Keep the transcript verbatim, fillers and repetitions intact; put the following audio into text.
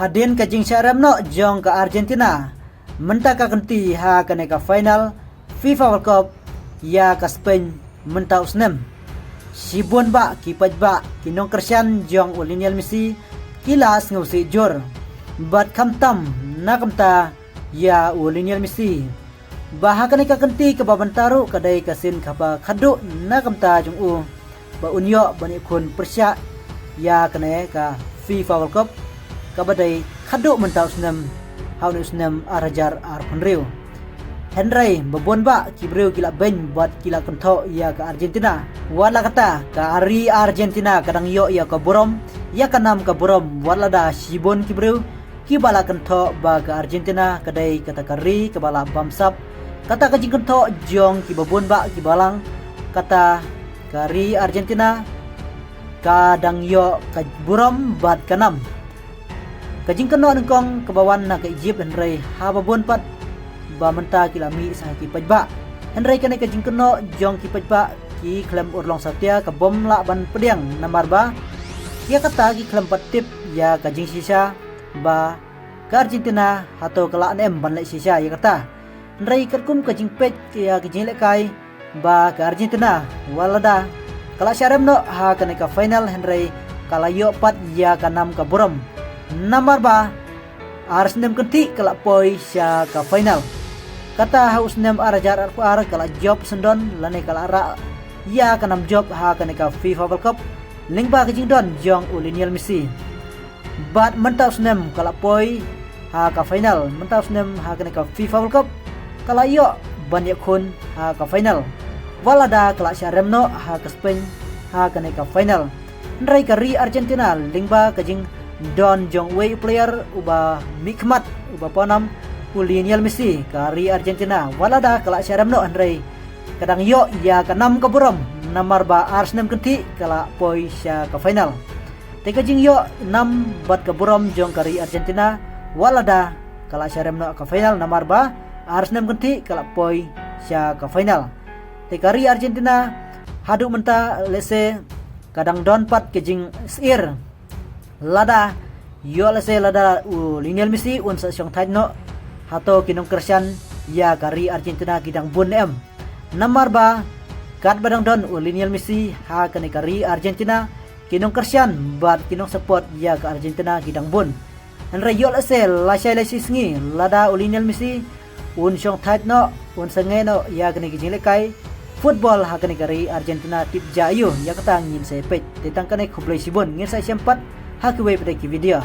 Hadien ka jingshah rem noh jong ka Argentina mynta ka kynti ha kane ka final FIFA World Cup ïa ka Spain mynta u snem, shibun bah ki paidbah ki nongkyrshan jong u Lionel Messi ki la sngewsih jur. Bad khamtam na ka bynta ïa u Lionel Messi, ba ha kane ka kynti kaba mynta ruh ka dei ka sien kaba khadduh na ka bynta jong u ba un ïoh ban ïakhun pyrshah ïa kane ka FIFA World Cup kaba dei khadduh mynta u snem, ha une u snem ar hajar arphew hynriew. Hynrei ba bun bah ki briew ki la beiñ bad ki la kynthoh ïa ka Argentina. Wat la kata, ka ri Argentina ka dang ïoh ïa ka burom, ïa ka nam ka burom, wat lada shibun ki briew kiba la kynthoh ba ka Argentina ka dei kata ka ri kaba la bamsap, kata ka jingkynthoh jong kiba bun bah ki balang, kata ka ri Argentina ka dang ïoh ka burom bad ka nam. Ka jingkynnoh nyngkong kaba wan na ka Egypt, hynrei haba bun pat ba mynta ki la mih sa ki paidbah. Hynrei kane ka jingkynnoh jong ki paidbah ki khlem urlong satia, ka bym lah ban pdiang namar ba ïa kata ki khlem pat tip ïa ka jingshisha ba ka Argentina hato ka lah ne em ban leh shisha ïa kata. Hynrei katkum ka jingpeit ïa ka jinglehkai ba ka Argentina, wat lada ka la shah rem noh ha kane ka final, hynrei ka la ïoh pat ïa ka nam ka burom namar ba ar snem kynthih ka la poi sha ka final. Kata ha u snem ar hajar arphew ar ka la jop syndon lane ka la rah ïa ka nam jop ha kane ka FIFA World Cup lyngba ka jingdon jong u Lionel Messi. Bad mynta u snem ka la poi ha ka final, mynta u snem ha kane ka FIFA World Cup ka la ïoh ban ïakhun ha ka final, wat lada ka la shah rem noh ha ka Spain ha kane ka final. Hynrei ka ri Argentina lyngba ka jingdon jong uwei u player uba mihkhmat, uba pawnam, u Lionel Messi, ka ri Argentina, wat lada ka la shah rem noh, hynrei ka dang ïoh ïa ka nam ka burom namar ba ar snem kynthih ka la poi sha ka final. Te ka jingïoh nam bad ka burom jong ka ri Argentina, wat lada ka la shah rem noh ka final namar ba ar snem kynthih ka la poi sha ka final. Te ka ri Argentina haduh mynta lehse ka dang don pat ka jingsyier lada, ïoh lehse lada u Lionel Messi un sa shongthait noh, hato ki nongkyrshan ïa ka ri Argentina ki dang bun ne em. Namar ba katba dang don u Lionel Messi ha kane ka ri Argentina, ki nongkyrshan bad ki nongsupport ïa ka Argentina ki dang bun. Hynrei ïoh lehse lashai lashai sngi lada u Lionel Messi un shongthait noh, un sangeh noh ïa kane ka jinglehkai football ha kane ka ri Argentina, tip ja aiu, ïa kata ngin sa peit. Te tang kane, khublei shibun, ngin sa ïashem pat ha kiwei pat de ki video.